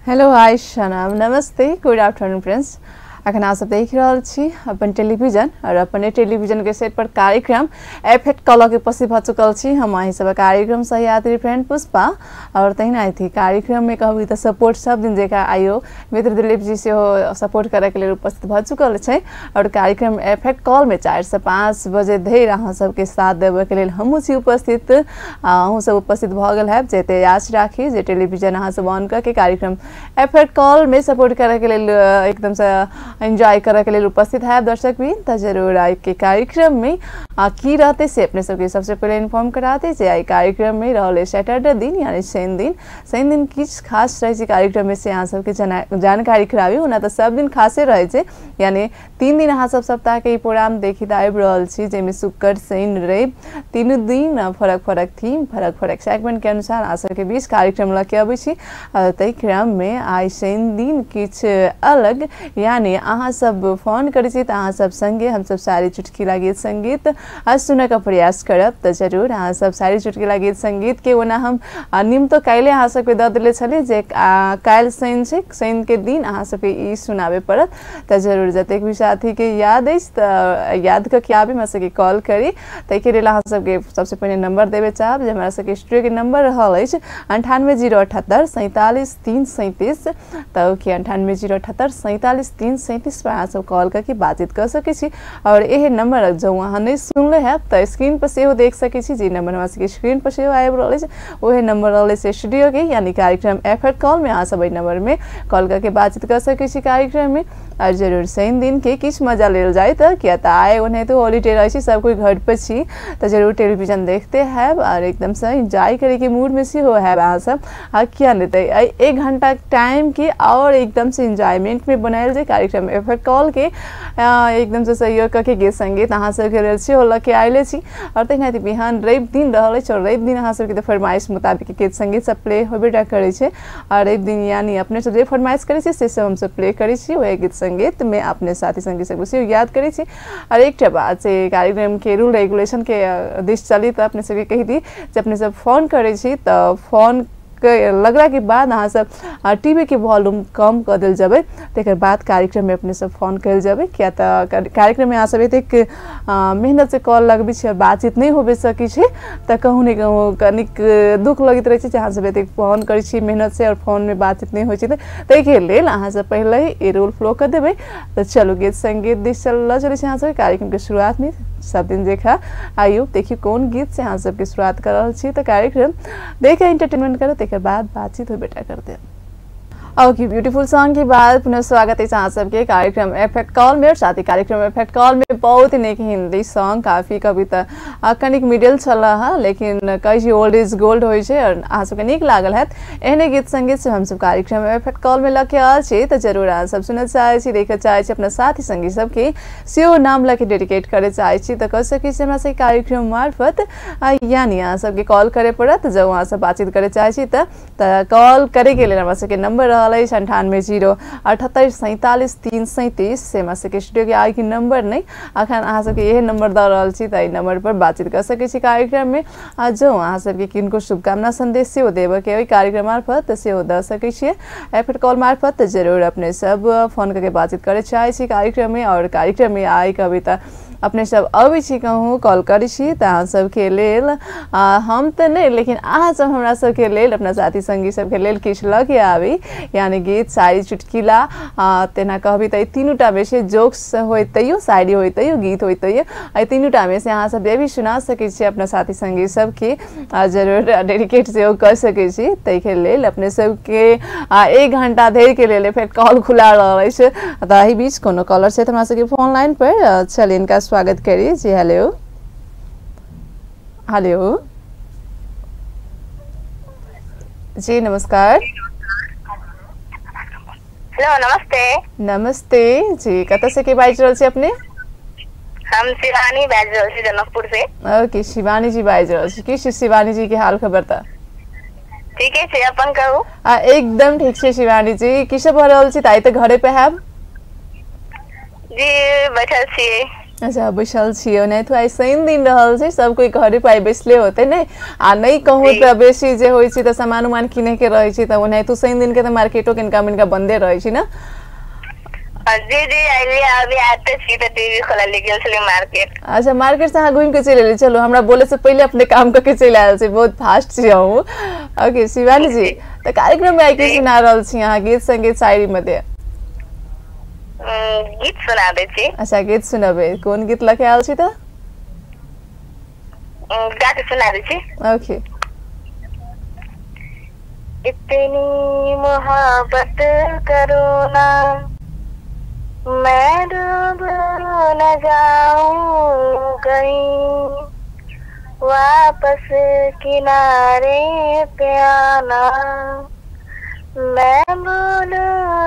Hello hi सलाम नमस्ते good afternoon friends. अखन अहाँ सब देख रहल छी अपन टेलीविजन और अपने टेलीविजन के सेट पर कार्यक्रम एफेक्ट कॉल के उपस्थित भ चुकल छी। हम अहीं सब कार्यक्रम सहयात्री फ्रेंड पुष्पा और तहिना थी कार्यक्रम में कहबी त सपोर्ट सब दिन जका आयो मित्र दिलीप जी सेहो सपोर्ट करे के लेल उपस्थित भ चुकल छै और कार्यक्रम एफेक्ट कॉल में 4 से 5 बजे धरि अहाँ सबके साथ देबे के लेल हमहूँ छी उपस्थित। अहूँ सब उपस्थित भ गेल हैब जेते आश राखी जे टेलीविजन अहाँ सब ऑन करके कार्यक्रम एफेक्ट कॉल में सपोर्ट करे के लेल एकदम से एंजॉय करे के लिए उपस्थित है दर्शक भी। तो जरूर आई के कार्यक्रम में की रहते से अपने सबके सबसे पहले इन्फॉर्म कराते जे आई कार्यक्रम में रहले सैटरडे दिन यानी शनि दिन। शनि दिन किछु खास रहे कार्यक्रम में से अहाँ सबके जानकारी कराबी। ओना तो सब दिन खासे रहे छै, यानी 3 दिन अहाँ सब सप्ताह के प्रोग्राम देखित आबि रहल छी जाहिमे शुक्र शनि रवि तीनू दिन फरक फरक थीम फरक फरक सेगमेंट के अनुसार अहाँ सबके बीच कार्यक्रम लऽ के अबै छी। ताहि क्रम में आई शनि दिन किछु अलग यानी अहाँ सब फोन करै छी तऽ अहाँ सब संगे हम सब सारी चुटकिला गीत संगीत सुनऽ के प्रयास करब। तऽ जरूर अहाँ सब सारी चुटकिला गीत संगीत के ओना हम निम तो काल्हि अहाँ सबके दऽ देले छलियै जे काल्हि शनि छै, शनि के दिन अहाँ सबके ई सुनाबे पड़त। तऽ जरूर जतेक भी साथी के याद अछि तऽ याद कऽ के आबी हमरा सबके कॉल करी। ताहिके लेल अहाँ सबके सबसे पहिने नंबर देबे चाहब जे हमरा सबके स्टूडियो के नंबर रहल अछि 98 078 47 3 37। तऽ ओके 98 078 47 3 37 पर अहाँ सब कॉल करके बातचीत कर सकै छी। और एहे नंबर जँ अहाँ नहीं सुनले हैब तऽ स्क्रीन पर सेहो देख सकै छी, जे नंबर हमरा सबके स्क्रीन पर सेहो आबि रहल अछि ओहे नंबर रहल अछि स्टूडियो के यानी कार्यक्रम एफेक्ट कॉल में अहाँ सब एहि नंबर में कॉल करके बातचीत कर सकै छी कार्यक्रम में। और जरूर शनि दिन के किछु मजा लेल जाय तऽ किया तऽ आइ ओनाहितो हॉलीडे रहै छै, सब कोइ घर पर छी तऽ जरूर टेलीविजन देखते हैब और एकदमसँ एंजॉय करैके मूड में सेहो हैब अहाँ सब। आ किया नहि तऽ 1 घंटा टाइम के और एकदम से एंजॉयमेंट में बनायल जाय कार्यक्रम एफेक्ट कॉल के एकदम से सहयोग करके गीत संगीत अहाँ सबके लेल सेहो लऽ के आयले छी। और तहिना बिहान रवि दिन रहल अछि और रवि दिन अहाँ सबके तऽ फरमाइश मुताबिक गीत संगीत सब प्ले होबे टा करै छै। और रवि दिन यानी अपने सब जे फरमाइश करै छी से सब हमसब प्ले करै छी, वएह गीत संगीत में अपने साथी संगी सबके सेहो याद करै छी। और एकटा बात से कार्यक्रम के रूल रेगुलेशन के दिस चली तऽ अपने सबके कहि दी जे अपने सब फोन करै छी तऽ फोन लगला के बाद अहाँ सब टीवी के वॉल्यूम कम कऽ देल जेबै, तकर बाद कार्यक्रम में अपने सब फोन कयल जेबै। किया तऽ कार्यक्रम में अहाँ सब एतेक मेहनत से कॉल लगबै छी और बातचीत नहि होबे सकै छै तऽ कहूँ ने कहूँ कनिक दुख लगैत रहै छै जे अहाँ सब एतेक फोन करै छी मेहनत से और फोन में बातचीत नहि होइ छै। ताहिके लेल अहाँ सब पहिले ई रूल फॉलो कऽ देबै। तऽ चलू गीत संगीत दिस चल चलै छै अहाँ सबके कार्यक्रम के शुरुआत में सब दिन देखा आइयो देखियौ कोन गीत से अहाँ सबके शुरुआत कर रहल छी। तऽ कार्यक्रम देख एंटरटेनमेंट करो तकर बाद बातचीत हो बेटा करते। ओके ब्यूटीफुल सॉन्ग के बाद पुनः स्वागत है अहाँ सबके कार्यक्रम एफेक्ट कॉल में। और साथ ही कार्यक्रम एफेक्ट कॉल में बहुत ही नीक हिंदी सॉन्ग काफी कविता कनिक मिडिल छल हँ लेकिन कहै छी ओल्ड is gold होइ छै और अहाँ सबके नीक लागल हैत। एहने गीत संगीत से हमसब कार्यक्रम एफेक्ट कॉल में लऽ के आयल छी। तऽ जरूर अहाँ सब सुनऽ चाहै छी, देखऽ चाहै छी, अपना साथी संगी सबके सेहो नाम लऽ के डेडिकेट करऽ चाहै छी तऽ कऽ सकै छी हमरा सबके कार्यक्रम मार्फत। यानी अहाँ सबके कॉल करे पड़त जँ अहाँ सब बातचीत करऽ चाहै छी तऽ कॉल करैके लेल हमरा सबके नंबर रहल 98 078 47 3 37 से हमरा सबके स्टूडियो के आइ के नंबर नहीं अखन अहाँ सबके इहे नंबर दऽ रहल छी तऽ एहि नंबर पर बातचीत कर सकै छी कार्यक्रम में। आ जँ अहाँ सबके किनको शुभकामना संदेश सेहो देबऽ के ओहि कार्यक्रम मार्फत सेहो दऽ सकै छियै एफेक्ट कॉल मार्फत। तऽ जरूर अपने सब फोन करके बातचीत करऽ चाहै छी कार्यक्रम में। और कार्यक्रम में आइ कविता अपने सब अबै छी कहूँ कॉल करै छी तऽ अहाँ सबके लेल हम तऽ नहि लेकिन अहाँ सब हमरा सबके लेल अपना साथी संगी सबके लेल किछु लऽ के आबी यानी गीत शायरी चुटकिला तेना कहबी तऽ एहि तीनूटा में से जोक्स होय तैयो शायरी होय तैयो गीत होय तैयो एहि तीनूटा में से अहाँ सब जे भी सुना सकै छी अपना साथी संगी सबके जरूर डेडिकेट सेहो कऽ सकै छी। ताहिके लेल अपने सबके 1 घंटा धरिके लेल एफेक्ट कॉल खुला रहल अछि। तऽ एहि बीच कोनो कॉलर छथि हमरा सबके फोन लाइन पर, चल इनका स्वागत करी जी। हेलो हेलो जी नमस्कार। हेलो नमस्ते। नमस्ते जी, कतऽ से के बाजि रहल छी अपने? हम शिवानी बाजि रहल छी जनकपुर से। ओके शिवानी जी बाजि रहल छी। की शिवानी जी के हाल खबर तऽ? ठीके छै, अपन कहू। एकदम ठीक छै शिवानी जी। की सब भऽ रहल छी? आइ तऽ घरे पे हैब जी, बैठल छी। अच्छा बैसल छी। ओनाहितो आइ शनि दिन रहल छै, सब कोई घरे पर आइ बैसले होते ने, आ नहीं कहूँ तऽ बेसी जे होइ छै तऽ सामान उमान किने के रहै छै, तऽ ओनाहितो शनि दिन के तऽ मार्केटो किनका मिनका बंदे रहै छै ना। जी जी आइलिए, अभी आते छी तऽ टीवी खोला ले गेल छली मार्केट। अच्छा मार्केट से अहाँ घूमि के चलि एली। चलू हमरा बोले से पहिले अपने काम करके चलि आयल छी, बहुत फास्ट छी अहूँ। ओके शिवानी जी, तऽ कार्यक्रम में आइ की सुना रहल छी अहाँ गीत संगीत शायरी मध्य? गीत सुना दै छी। अच्छा गीत सुनबै, कोन गीत लऽ के आयल छी तऽ? गा के सुना दै छी। ओके। इतनी मोहब्बत करो ना, मैं डूब न जाऊं कहीं, वापस किनारे पे आना, मैं भूल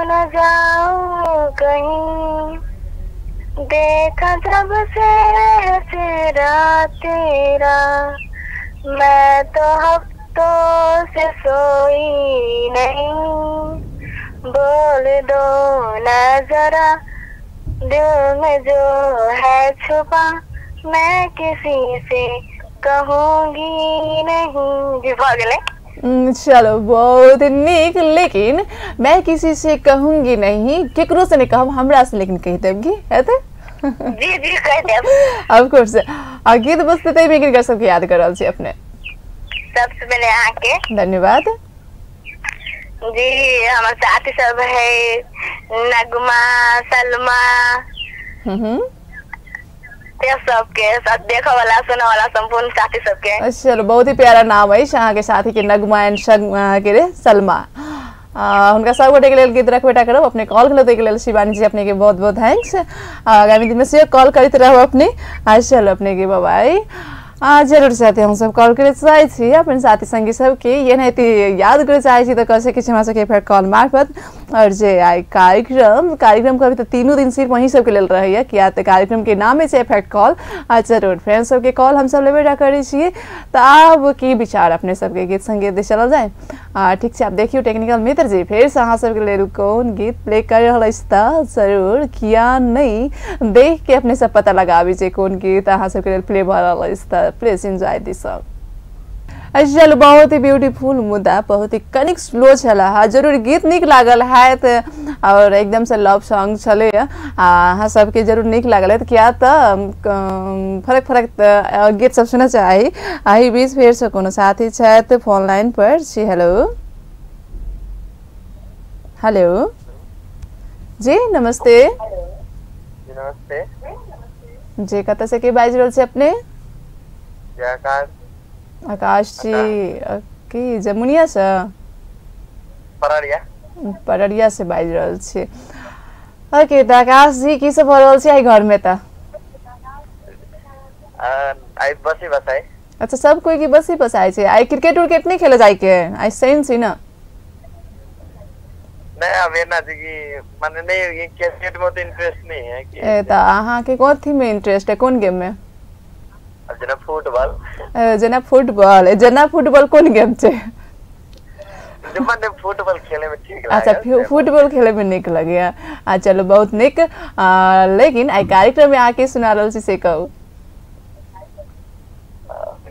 न जाऊं कहीं, देखा जब से चेहरा तेरा, मैं तो हफ्तों से सोई नहीं, बोल दो ना जरा दिल में जो है छुपा, मैं किसी से कहूंगी नहीं। जी भऽ गेलै। चलो बहुत नीक, लेकिन मैं किसी से कहूंगी नहीं, केकरो से नहीं कहब, हमरा से लेकिन कहि देब की हेतै? जी जी कहि देब। Of course. आ गीत बजतै तै में किनका सबके याद कर रहल छी अपने? सबसे पहले अहाँके धन्यवाद। जी हमर साथी सब है नगमा, सलमा, सबके देखे वाला सुने वाला संपूर्ण साथी सबके। चलो बहुत ही प्यारा नाम अछि अहाँके साथी के, नगमा एंड के रे सलमा। हुनका सब गोटे के लेल गीत रखबे करब। अपने कॉल केलहुँ ताहिके लेल शिवानी जी अपने के बहुत बहुत thanks. आगामी दिन में सेहो कॉल करैत रहब अपने। चलो अपने के बाय। जरूर साथी हम सब कॉल करे चाहै छी अपन साथी संगी सबके, एनाहिते याद करे चाहै छी तऽ कर सकै छी हमरा सबके फेर कॉल मार्फत। और जे आइ कार्यक्रम कार्यक्रम कभी तऽ तीनू दिन सिर्फ अहीं सबके लेल रहैया, किया तऽ कार्यक्रम के नामे छै इफेक्ट कॉल। आ जरूर फ्रेंड सबके कॉल हमसब लेबे टा करै छियै। तऽ आब की विचार अपने सबके गीत संगीत दिस चलल जाय? ठीक छै, आब देखियौ टेक्निकल मित्र जी फेरसँ अहाँ सबके लेल कोन गीत प्ले कर रहल अछि, तऽ जरूर किया नहि देख के अपने सब पता लगाबी जे कोन गीत अहाँ सबके लेल प्ले भऽ रहल अछि। तऽ प्लीज एंजॉय this song. चलू बहुत ही ब्यूटीफुल मुद्दा बहुत ही कनिक स्लो छला हा, जरूर गीत नीक लागल हैत और एकदम से लव सॉन्ग छलै। अहाँ सबके जरूर नीक लागल हैत, किया तऽ फरक फरक गीत सब सुनऽ चाही। एहि बीच फेरसँ कोनो साथी छथि फोन लाइन पर छी। हेलो हेलो जी नमस्ते। जी नमस्ते जी, कतऽ से के बाजि रहल छी अपने? आकाश। आकाश जी की जमुनिया से? पररिया। पररिया से बाजि रहल छी। ओके तऽ आकाश जी की सब भऽ रहल छै आइ घर में तऽ? आइ बसी बसाइ। अच्छा सब कोई की बसी बसाइ छै। आइ क्रिकेट उर्केट नहीं खेले जाय के? आइ शनि छै ना? नहीं अब एना छै कि माने नहीं क्रिकेट में तो इंटरेस्ट नहीं है कि। ए तऽ अहाँ के कथी में इंटरेस्ट है, कोन गेम में? जेना फुटबॉल। जेना फुटबॉल, जेना फुटबॉल कोन गेम छै? माने फुटबॉल खेले में ठीक लागल। अच्छा फुटबॉल खेले में नीक लगैया। आ चलो बहुत नीक। लेकिन आइ कार्यक्रम में आके सुना रहल छी से कहू।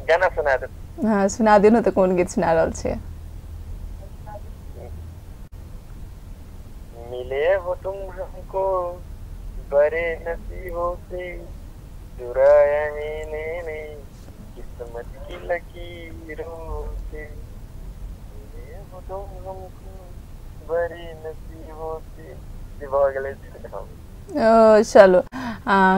गाना सुना दे। हाँ सुना दियौ ने, तऽ कोन गीत सुना रहल छी? मिले हो तुम हमको बड़े नसीबों से, चुराया मैंने किस्मत की लकीरों से, मिले हो तुम हमको बड़े नसीबों से। ओ चलो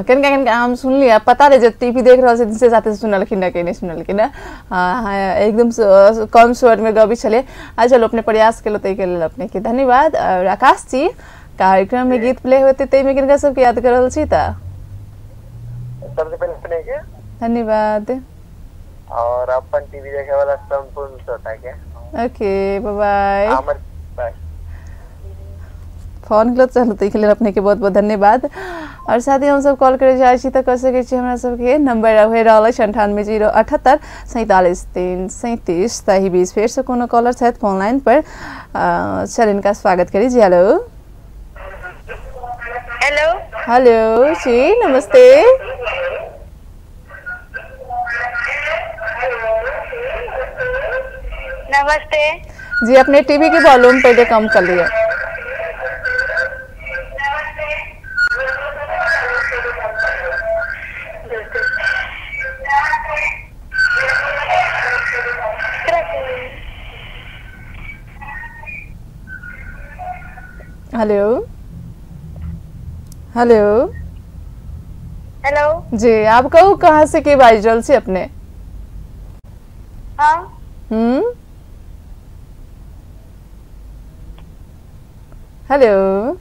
कनिका कनिका हम सुनलियै, पता रहै जे टीवी देख रहल छथिन से साथे सुनलखिन कि नहि सुनलखिन। एकदम कम स्वर में गबै छलै। आ चलो अपने प्रयास केलहुँ ताहिके लेल अपने के धन्यवाद। और आकाश जी कार्यक्रम में गीत प्ले होते ताहिमे किनका सबके याद कर रहल छी तऽ? सबसे पहले अपने के धन्यवाद और अपन टीवी देखे वाला संपूर्ण श्रोता के। Okay bye bye. Phone के चलू ताहिके लेल अपने के बहुत बहुत धन्यवाद। और साथ ही हम सब कॉल करे चाहै छी तऽ कऽ सकै छी हमरा सबके नंबर हो रहल अछि 98 0 78 47 3 37। ताहि बीच फेरसँ कोनो कॉलर छथि फोन लाइन पर, चल इनका स्वागत करी जी। हेलो हेलो हेलो जी नमस्ते। नमस्ते जी, अपने टीवी के वॉल्यूम पहले कम कर लिया। हेलो हेलो हेलो जी, आप कहू कहाँ से के बाजि रहल छी अपने? हाँ। हेलो,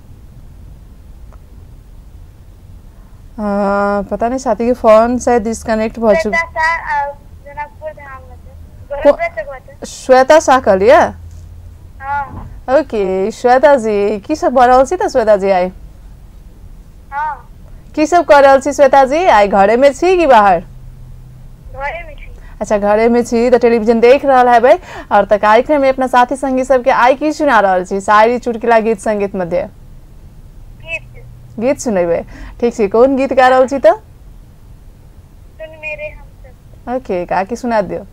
पता नहीं साथी के फोन शायद डिस्कनेक्ट भ चुका। श्वेता शाह कहलियै? हाँ। ओके श्वेता जी, की सब भऽ रहल छी त श्वेता जी आइ? हाँ। की सब कऽ रहल छी श्वेता जी आइ? घरे में छी कि बाहर? घरे में छी। अच्छा घरे में छी त टेलीविजन देख रहल हेबै और त कार्यक्रम में अपना साथी संगी सबके आइ की सुना रहल छी? शायरी, चुटकुला, गीत संगीत मध्य? गीत। गीत सुनेबै। ठीक छै, कोन गीत गा रहल छी त? सुन मेरे हम सब। ओके, गा के सुना दियौ।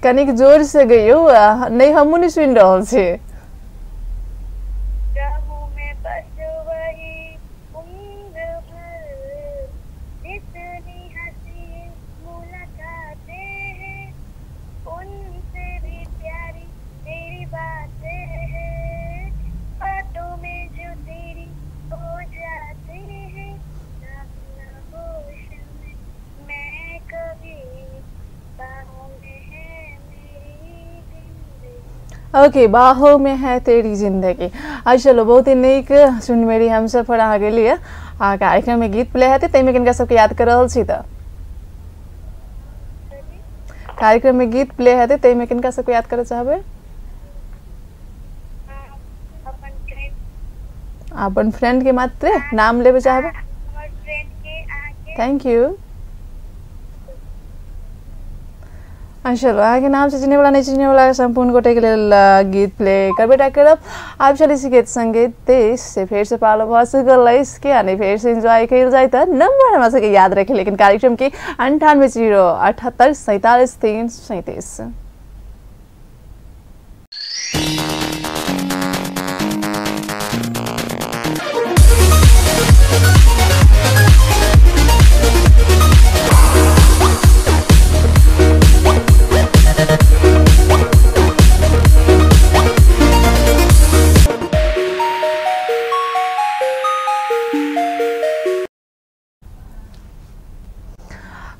कनिक जोर से गइयौ, नहीं हमहूँ नहीं सुनि रहल छी। ओके, बाहों में है तेरी जिंदगी। आ चलो बहुत ही नीक सुन मेरी हम सफर अहाँ गेलियै। आ कार्यक्रम में गीत प्ले हेतै ताहिमे किनका सबके याद कर रहल छी त? कार्यक्रम में गीत प्ले हेतै ताहिमे किनका सबके याद करऽ चाहबै? अपन फ्रेंड के मात्र नाम लेबे चाहबै? Thank you. चलो अहाँके नाम से चिन्है वाला नहीं चिन्है वाला सम्पूर्ण गोटे के लेल गीत प्ले करबे टा करब। आब चलै छी गीत संगीत देश से फेर से पालो भऽ चुकल अछि के यानी फेर से एंजॉय कयल जाय त नंबर हमरा सबके याद रखे लेकिन कार्यक्रम के 98 0 78 47 3 37।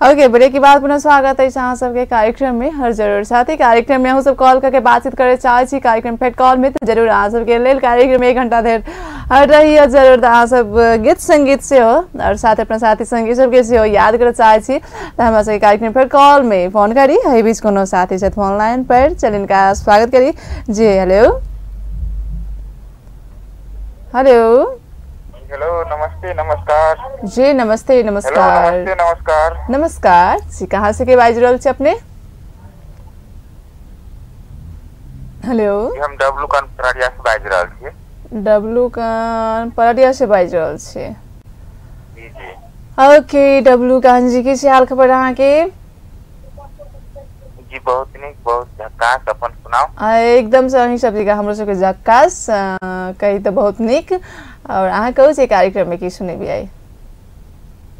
ओके, ब्रेक के बाद पुनः स्वागत है अहाँ सबके कार्यक्रम में। हर जरूर साथी कार्यक्रम में अहूँ सब कॉल करके बातचीत करे चाहे छी कार्यक्रम फेर कॉल में तो जरूर अहाँ सबके लेल कार्यक्रम 1 घंटा धरि रही जरूर अहाँ सब गीत संगीत से हो और साथ अपना साथी संगी सबके से हो याद करे चाहे छी तो हमरा सबके कार्यक्रम फेर कॉल में फोन करी। एहि बीच कोनो साथी छथि फोन लाइन पर, चल इनका स्वागत करी। जी हेलो। हेलो हेलो, नमस्ते, नमस्कार जी। नमस्ते, नमस्कार। हेलो, नमस्ते, नमस्कार। नमस्कार जी, कहाँ से के बाजि रहल छी अपने? हेलो, हम डब्लू कान परारिया से बाजि रहल छी। डब्लू कान परारिया से बाजि रहल छी। जी जी। ओके डब्लू कान जी, की हाल खबर अहाँ के? जी बहुत नीक, बहुत झक्कास। अपन सुनाउ। एकदम से अहीं सब जगह हमरो सबके झक्कास, कही तो बहुत नीक। और अहाँ कहू जे कार्यक्रम में की सुनेबी आइ?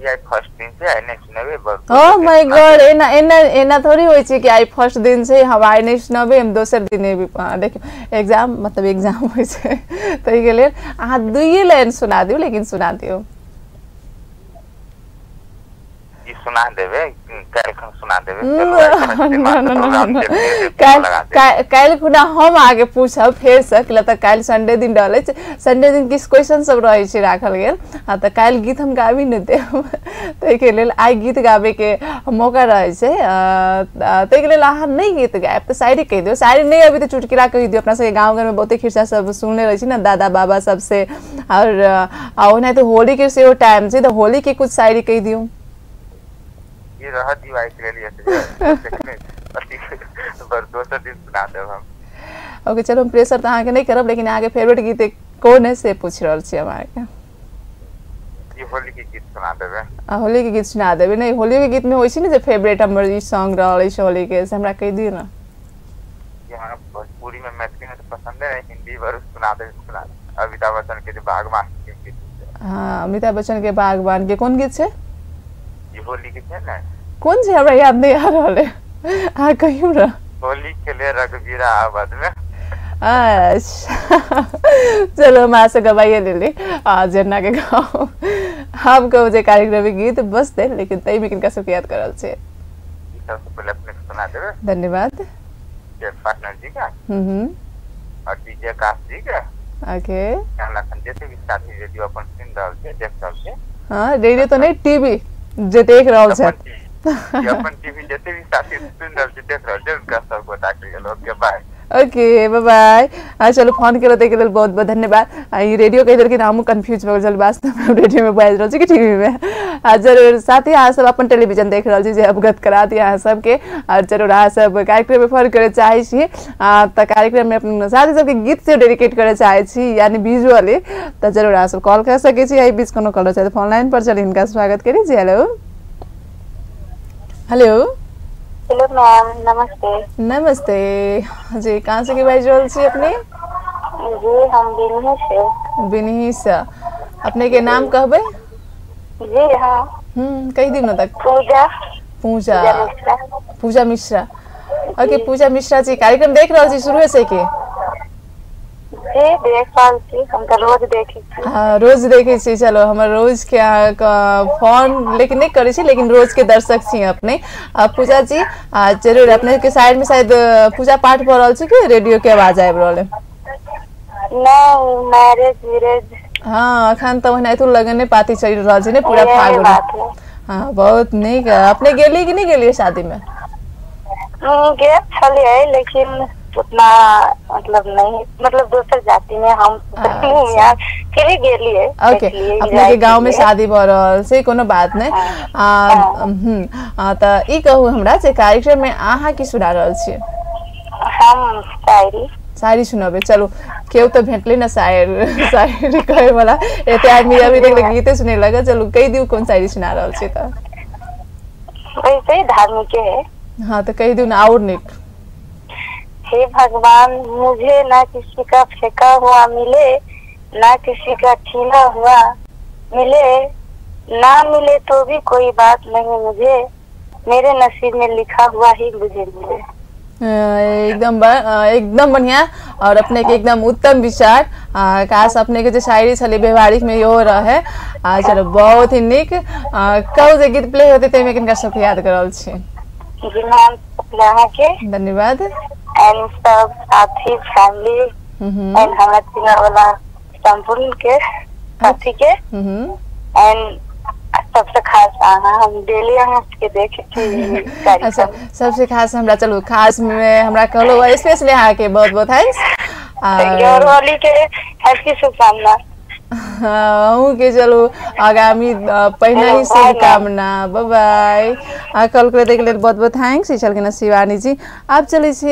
I first दिन से आइ नहीं सुनेबे। ओह my God, एना एना एना थोड़ी होई छै कि आइ फर्स्ट दिन से हम आइ नहीं सुनबे, हम दोसर दिन एबी। देखियौ एग्जाम मतलब एग्जाम होइ छै ताहि के लेल अहाँ दुइये लाइन सुना दियौ, लेकिन सुना दियौ। जी सुना देबे, काल्हि खन सुना देबे। काल्हि खुना हम आगे पूछब फेर से, किला तऽ काल्हि संडे दिन रहल छै, संडे दिन किछु क्वेश्चन सब रहै छै राखल गेल, हाँ तऽ काल्हि गीत हम गाबी नहि देब, ताहिके लेल आइ गीत गाबैके मौका रहै छै, ताहिके लेल अहाँ नहि गीत गायब तऽ शायरी कहि दियौ, शायरी नहि अबै तऽ चुटकुला कहि दियौ। अपना सबके गाँव घरमे बहुते खिस्सा सब सुनने रहै छी ने दादा बाबा सबसे, और ओनाहिते होली के सेहो टाइम छै तऽ होली के कुछ शायरी कहि दियौ। ये रह दियौ आइ के लेल, दोसर दिन सुना देब हम। ओके चलो, हम प्रेशर तऽ अहाँके नहि करब, लेकिन अहाँके फेवरेट गीत कोन है से पूछि रहल छी हम अहाँके। होली के गीत सुना देबै। होली के गीत सुना देबै? नहि, होली के गीत में होइ छै ने जे फेवरेट हमर ई सॉन्ग रहल अछि होली के, से हमरा कहि दियौ ने। हमरा भोजपुरी में मैथिली में तो पसंद है, हिंदी पर सुना दे, सुना अमिताभ बच्चन के जो बागवान के गीत। हाँ, अमिताभ बच्चन के बागवान के कोन गीत छै? ये होली के छै ने। कोन छै हमरा याद नहीं आ रहल है, अहाँ कहियौ ने। होली खेले रघुवीरा आवाज में। अच्छा चलो, हम से गवाइए लेली जेना के गाँव। हम कहू जे कार्यक्रम गीत बजतै, लेकिन तैमे किनका सबके याद करल छै? सबसे पहले अपने के सुना देबै। धन्यवाद। पार्टनर जी का और डीजे आकाश जी का। ओके, जते भी साथी रेडियो अपन सुनि रहल छै, देख रहल छै। हाँ, रेडियो तो नहीं, टीवी जे देख रहल छै, अपन टीवी जते भी साथी सुनि रहल छै, देख रहल छै, उनका सब गोटा के लेल ओके बाय। ओके बाय बाय। चलो, फोन केलहुँ ताहिके लेल बहुत बहुत धन्यवाद। ई रेडियो कहि देलखिन, हमहूँ कन्फ्यूज भऽ गेल, वास्तवमे रेडियो में बाजि रहल छी कि टीवी में। जरूर साथी अहाँ सब अपन टेलीविजन देख रहल छी जे अवगत करा दी अहाँ सबके, और जरूर अहाँ सब कार्यक्रममे फोन करय चाहै छी तऽ कार्यक्रममे अपन साथी सबके गीत से डेडिकेट करय चाहै छी यानी विजुअली, तऽ जरूर अहाँ सब कॉल कर सकै छी। एहि बीच कोनो कॉलर छथि फोन लाइन पर, चली हिनका स्वागत करी जी। Hello hello. हेलो मैम, नमस्ते। नमस्ते जी, कहाँ से के बाजि रहल छी अपने? जी हम बिनही से। बिनही से। अपने के नाम कहबै? जी हाँ। कहि दियौ ने तक। पूजा। पूजा, पूजा मिश्रा। ओके पूजा मिश्रा जी, कार्यक्रम देख रहल छी शुरुए से के? जी देख रहल छी, हम तऽ रोज देखै छी। हाँ, रोज देखै छी। चलो, हमर रोज के फोन लेकिन नहीं करै छी, लेकिन रोज के दर्शक छी अपने। पूजा जी जरूर अपने के साइड में शायद पूजा पाठ भऽ रहल छै कि रेडियो के आवाज आबि रहल है? नहीं, मैरिज विरेज। हाँ, अखन तऽ ओनाहितो लगने पाती चलि रहल छै ने पूरा फागुन। हाँ, बहुत नीक। अपने गेली कि नहीं गेलियै शादी में? गेल छलियै, लेकिन उतना मतलब नहीं, मतलब दोसर जाति में हम यार फिर भी गेलियै। ओके, अपने के गांव में शादी भऽ रहल छै, कोनो बात नहि। तऽ ई कहू हमरा जे कार्यक्रम में अहाँ की सुना रहल छियै? हम शायरी। शायरी सुनबै? चलू, केओ तऽ भेटलै ने शायर, शायरी कहै वाला। एते आदमी अभी तक गीते सुनै लगे। चलू कहि दियौ कोन शायरी सुना रहल छी तऽ। वैसे ही धार्मिक है। हाँ तऽ कहि दियौ ने और नीक। हे भगवान, मुझे ना किसी का फेंका हुआ मिले, ना किसी का छीना हुआ मिले, ना मिले तो भी कोई बात नहीं, मुझे मेरे नसीब में लिखा हुआ ही मुझे मिले। एकदम एकदम बढ़िया, और अपने के एकदम उत्तम विचार। काश अपने के जे शायरी छलै व्यवहारिक में इहो रहे। चलो बहुत ही नीक। कहू जे गीत प्ले होते ताहिमे किनका सबके याद कर रहल छी? जी मैम, अहाँके धन्यवाद। एंड सब साथी फैमिली एंड हमरा चिन्है वाला संपूर्ण के साथी के एंड सबसे खास अहाँ, हम डेली अहाँ के देखे छी। अच्छा, सबसे खास हमरा, चलू खास में हमरा कहलो स्पेशली अहाँ के बहुत बहुत thanks. और होली के हैप्पी शुभकामना। अहूँ के चलू आगामी पहिने ही शुभकामना। बाय बाय। कॉल करे के लेल बहुत बहुत thanks. ई छलखिन शिवानी जी। आब चलै छी,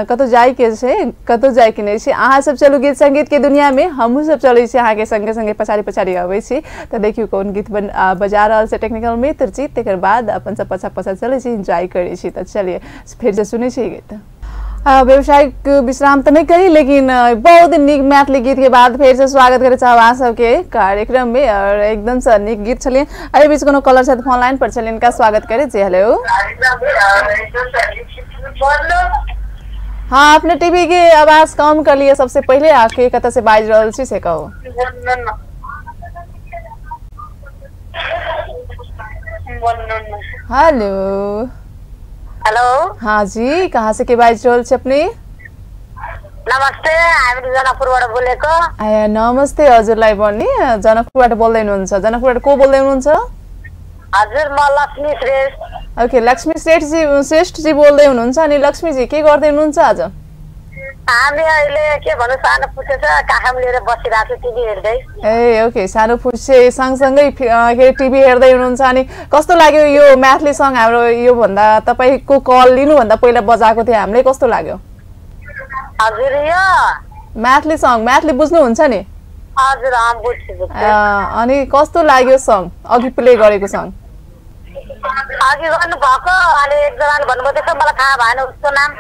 कतहु जाइके छै, कतहु जाइके नहि छै, अहाँ सब चलू गीत संगीत के दुनिया में, हमहूँ सब चलै छी अहाँके संगे संगे पछाड़ी पछाड़ी अबै छी। तऽ देखियौ कोन गीत बजा रहल छै टेक्निकल मित्र जी, तकर बाद अपन सब पछा पछा चलै छी, एंजॉय करै छी। तऽ चलिए फेर से सुनै छी गीत। व्यावसायिक विश्राम तऽ नहीं करी, लेकिन बहुत नीक मैथिली गीत के बाद फेर से स्वागत करे चाहब अहाँ सबके कार्यक्रम में, और एकदम से नीक गीत छलिए। एहि बीच कोनो कॉलर छथि फोन लाइन पर, छलिए इनका स्वागत करे जी। हेलो। हाँ, अपने टीवी के आवाज कम कर लिए सबसे पहले, आके कतऽ से बाजि रहल छी से कहू। हेलो। हेलो। हाँ जी, कहाँ से के बाजि रहल छी अपने? नमस्ते, हामी जनकपुरबाट बोलेको। ए नमस्ते हजुरलाई पनि। जनकपुरबाट बोल्दै हुनुहुन्छ? जनकपुरबाट को बोल्दै हुनुहुन्छ? हजुर म लक्ष्मी श्रेष्ठ। ओके, लक्ष्मी श्रेष्ठजी बोल्दै हुनुहुन्छ। अनि लक्ष्मीजी के गर्दै हुनुहुन्छ आज? हामी अहिले के भन्नु, सानो फुसे छ, काखमा लिएर बसिरहेको छु टिभी हेर्दै। ए ओके, सानो फुसे सँगसँगै के टिभी हेर्दै हुनुहुन्छ। अनि कस्तो लाग्यो यो मैथिली सङ हाम्रो? यो भन्दा तपाईको कल लिनुभन्दा पहिला बजाएको थियो हामीले, कस्तो लाग्यो? हजुर यो मैथिली सङ, मैथिली बुझ्नुहुन्छ नि? हजुर बुझ्छु। अनि कस्तो लाग्यो सङ, अघि प्ले गरेको सङ? अघि गर्नु भएको अनि एकजनाले भन्नुभयो थियो, मलाई थाहा भएन उसको नाम।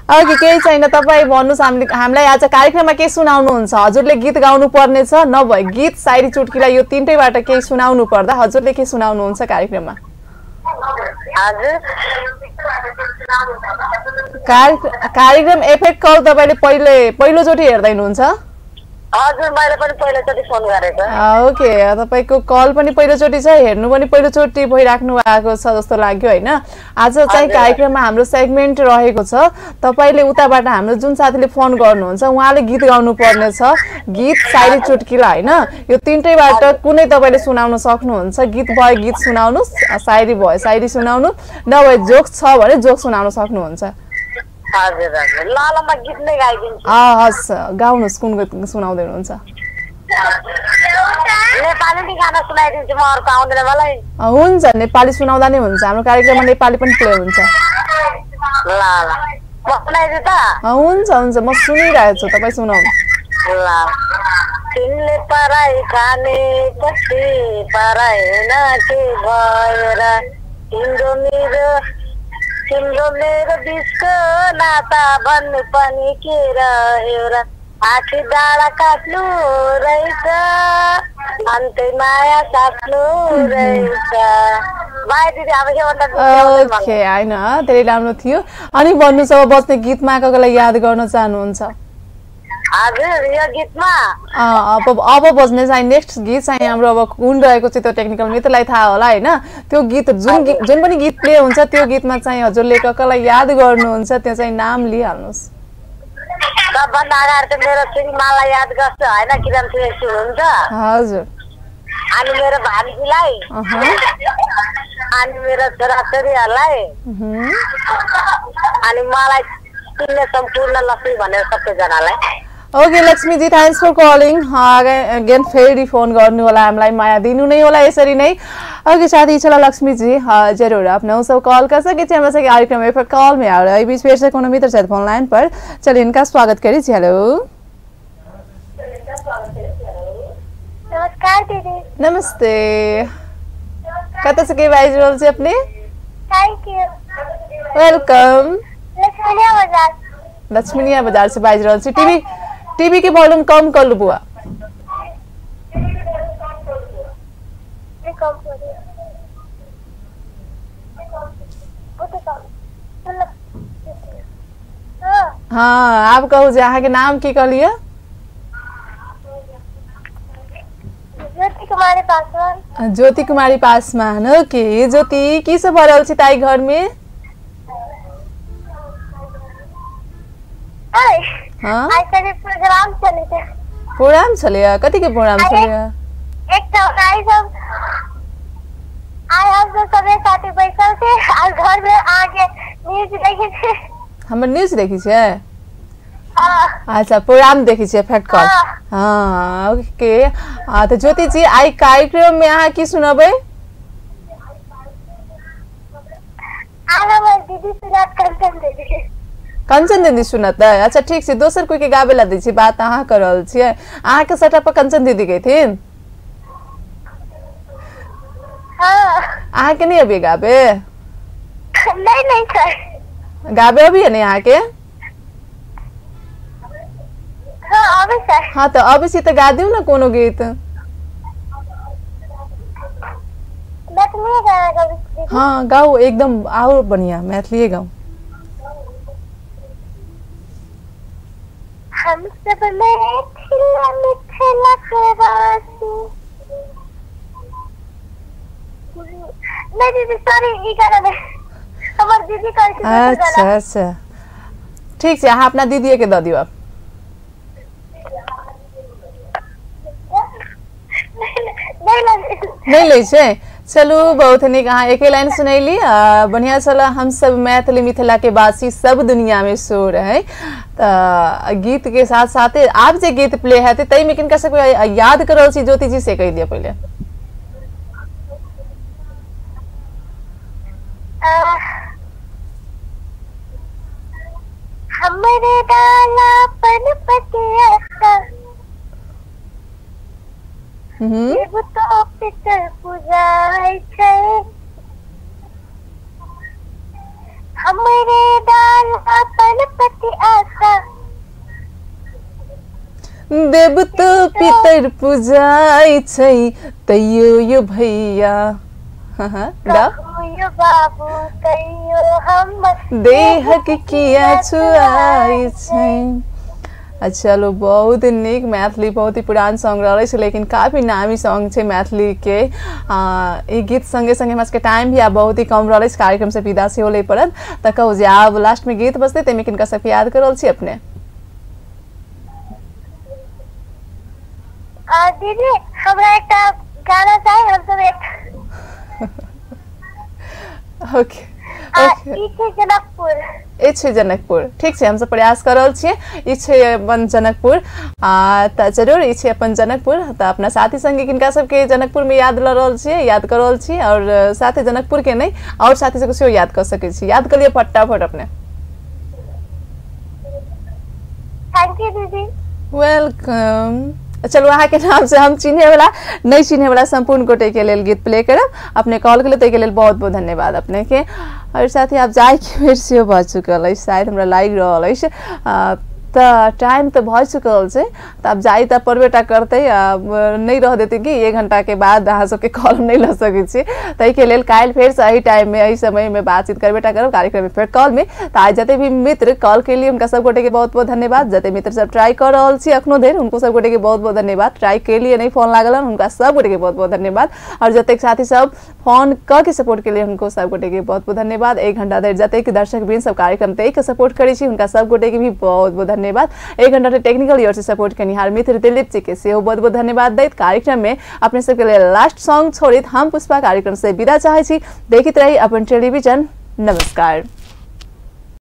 ओके, केही छैन, तपाईँ भन्नुहोस् हामीलाई आज कार्यक्रममा के सुनाउनुहुन्छ? हजुरले गीत गाउनु पर्नेछ, नभए गीत, सायरी, चुटकिला यो तिनटैबाट केही सुनाउनु पर्दा हजुरले के सुनाउनुहुन्छ कार्यक्रममा? हजुर कार्यक्रम एफेक्ट कल तपाईँले पहिलोचोटि हेर्दै हुनुहुन्छ? हजुर मैले पनि पहिलोचोटि फोन गरेको। ओके, तपाईको कल पनि पहिलोचोटि छ, हेर्नु पनि पहिलोचोटि भइराख्नु भएको छ जस्तो लाग्यो हैन? आज चाहिँ कार्यक्रममा हाम्रो सेगमेन्ट रहेको छ, तपाईले उताबाट हाम्रो जुन साथीले फोन गर्नुहुन्छ उहाँले गीत गाउनु पर्ने छ, गीत, सायरी, चुटकिला हैन, यो तिनटैबाट कुनै तपाईले सुनाउन सक्नुहुन्छ। गीत भयो गीत सुनाउनु, सायरी भयो सायरी सुनाउनु, नभए जोक छ भने जोक सुनाउन सक्नुहुन्छ। हजुर हजुर, ल ल म गीत नै गाइदिन्छु। हस्, गाउनुहोस्, कुन गीत सुनाउँदै हुनुहुन्छ? नेपाली नै गाना सुनाइदिन्छु म, अर्को आउँदैन मलाई। हुन्छ, नेपाली सुनाउँदा नै हुन्छ, हाम्रो कार्यक्रममा नेपाली पनि प्ले हुन्छ। ल ल म सुनाइदिन्छु त। हुन्छ हुन्छ, म सुनिरहेको छु, तपाईँ सुनाउनु। ल, तिमीले पराई खाने पछि पराई हुन के भएर, तिम्रो मेरो बिचको नाता भन्नु पनि के रह्यो र, आँखी डाँडा काट्नु रहेछ, अन्त्य माया साट्नु रहेछ। बाई दिदी, अब के भन्दा? ओके, हैन धेरै राम्रो थियो। अनि भन्नुहोस् अब बज्ने गीतमा कसलाई याद गर्न चाहनुहुन्छ? हजुर यो गीतमा अब बज्ने चाहिँ नेक्स्ट गीत चाहिँ हाम्रो अब कुन रहेको चाहिँ त्यो टेक्निकल मित्रलाई थाहा होला हैन? त्यो गीत जुन पनि गीत प्ले हुन्छ त्यो गीतमा चाहिँ हजुरले कसलाई याद गर्नुहुन्छ त्यो चाहिँ नाम लिइहाल्नुहोस्। सबभन्दा अगाडि त मेरो श्रीमानलाई याद गर्छु हैन, किरण श्रेष्ठ हुनुहुन्छ। हजुर। अनि मेरो भान्जीलाई, अनि मेरो छोराछोरीहरूलाई, अनि मलाई चिन्ने सम्पूर्ण लक्ष्मी भनेर सबैजनालाई। Okay Laxmiji, thanks for calling. Again फेरि फोन गर्नु होला, हामीलाई माया दिनु नै होला यसरी नै। ओके साथी, चला लक्ष्मीजी, जरूर आप 900 कॉल कर सके हमरा सबके कार्यक्रम में पर कॉल में आ रहा है। बीच फिर से कोनो मित्र शायद फोन लाइन पर, चलिए इनका स्वागत करी। हेलो, नमस्कार दीदी। नमस्ते, कतऽ से के बाजि रहल छी अपने? Thank you, welcome. Laxminiya बाजार। लक्ष्मीनिया बाजार से बाजि रहल छी। टीवी के वॉल्यूम कम कर लू बुआ। हाँ, आप कहू जे अहाँ के नाम की कहलिए? ज्योति कुमारी पासवान। ज्योति कुमारी पासवान। ओके ज्योति, की सब भऽ रहल छै ताई घर में? हाँ? प्रोग्राम चले थे। प्रोग्राम छलै? कथी के प्रोग्राम छलै? एक आई सब आइ हम सब सबे साथी बैसल थे और घर में आके न्यूज देखै छै। हमर न्यूज देखै छै? अच्छा, प्रोग्राम देखै छै फैक्ट कॉल। हाँ ओके। तऽ ज्योति जी, आइ कार्यक्रम में अहाँ की सुनबै? आज हमर दीदी सुनात, कंचन दीदी। कंचन दीदी सुनतै? अच्छा ठीक छै, दोसर कोई के गाबै ला दै छी, बात अहाँ कर रहल छियै। अहाँ के सेटअप पर कंचन दीदी गइथिन? हाँ। अहाँ के नहीं अभी गाबे? नहीं नहीं सर। गाबे अभी है नहीं अहाँ के? हाँ अभी सर। हाँ तो अभी से तो गा दियौ ना कोनो गीत। मैथिली गाना गाबै? हाँ गाओ, एकदम और बढ़िया मैथिली गाओ। हम सब मिथिला मिथिला के वासी, नहीं दीदी सॉरी, ई गाना नहीं, हमर दीदी कहै छै। अच्छा अच्छा ठीक छै, अहाँ अपना दीदीए के दऽ दियौ आब। नहीं लै छै। चलू बहुत नीक, अहाँ एके लाइन सुनैली, बढ़िया छल। हम सब मैथिली मिथिला के वासी सब दुनिया में शोर है। तऽ गीत के साथ साथे आब जे गीत प्ले हेतै ताहिमे किनका सबके याद कर रहल छी ज्योति जी, से कहि दिअ पहिले। हमरे डाला पन पतिया तो पितर पूजाय छै, हमरे डाला पन पतिया देव तो पितर पूजाय छै तैयो यो भैया, हाँ यो बाबू तैयो हम देहक किया छुआय छै। चलो बहुत नीक, मैथिली बहुत ही पुरान सॉन्ग रहल छै लेकिन काफी नामी सॉन्ग छै मैथिली के। ई गीत संगे संगे हमरा सबके टाइम भी आब बहुत ही कम रहल छै, कार्यक्रम से विदा सेहो लै पड़त। तऽ कहू जे आब लास्ट में गीत बजतै ताहिमे किनका सबके याद कर रहल छी अपने? दीदी हमरा एकटा गाना चाही, हम सब एक ओके ई छै जनकपुर, ई छै जनकपुर। ठीक छै, हमसब प्रयास कर रहल छियै। ई छै अपन जनकपुर, तऽ जरूर ई छै अपन जनकपुर। तऽ अपना साथी संगे किनका सबके जनकपुर में याद लऽ रहल छियै, याद कर रहल छी, और साथे जनकपुर के नहि और साथी सबके सेहो याद कऽ सकै छी। याद कऽ लिअ फटाफट अपने। Thank you दीदी। Welcome. चलू अहाँके नाम से हम चिन्हे वाला नहीं चिन्हे वाला संपूर्ण गोटे के लेल गीत प्ले करब। अपने कॉल के ताहिके लेल बहुत बहुत धन्यवाद अपने के। और साथ ही आब जायके बेर सेहो भऽ चुकल अछि, शायद हमरा लागि रहल अछि तऽ टाइम तऽ भऽ चुकल छै, तऽ आब जाइ तऽ पड़बे टा करतै, नहि रह देतै कि 1 घंटा के बाद अहाँ सबके कॉल नहि लऽ सकै छी। ताहिके लेल काल्हि फेरसँ एही टाइममे एही समयमे बातचीत करबे टा करब कार्यक्रममे फेर कॉलमे। तऽ आइ जते भी मित्र कॉल केलियै हुनका सब गोटेके बहुत बहुत धन्यवाद। जते मित्र सब ट्राई कऽ रहल छी अखनो धरि हुनको सब गोटेके बहुत बहुत धन्यवाद। ट्राई केलियै नहि फोन लागल हुनका सब गोटेके बहुत बहुत धन्यवाद। और जतेक साथी सब फोन कऽ के सपोर्ट केलियै हुनको सब गोटेके बहुत बहुत धन्यवाद। 1 घंटा धरि जतेक दर्शक वृन्द सब कार्यक्रम देख के सपोर्ट करै छी हुनका सब गोटेके भी बहुत बहुत धन्यवाद। 1 घंटा टेक्निकल ओर से सपोर्ट केनिहार मित्र दिलीप जी के सेहो बहुत बहुत धन्यवाद दैत कार्यक्रम में अपने सबके लिए लास्ट सॉन्ग छोड़ित हम पुष्पा कार्यक्रम से विदा चाहै छी। देखैत रही अपन टेलीविजन। नमस्कार।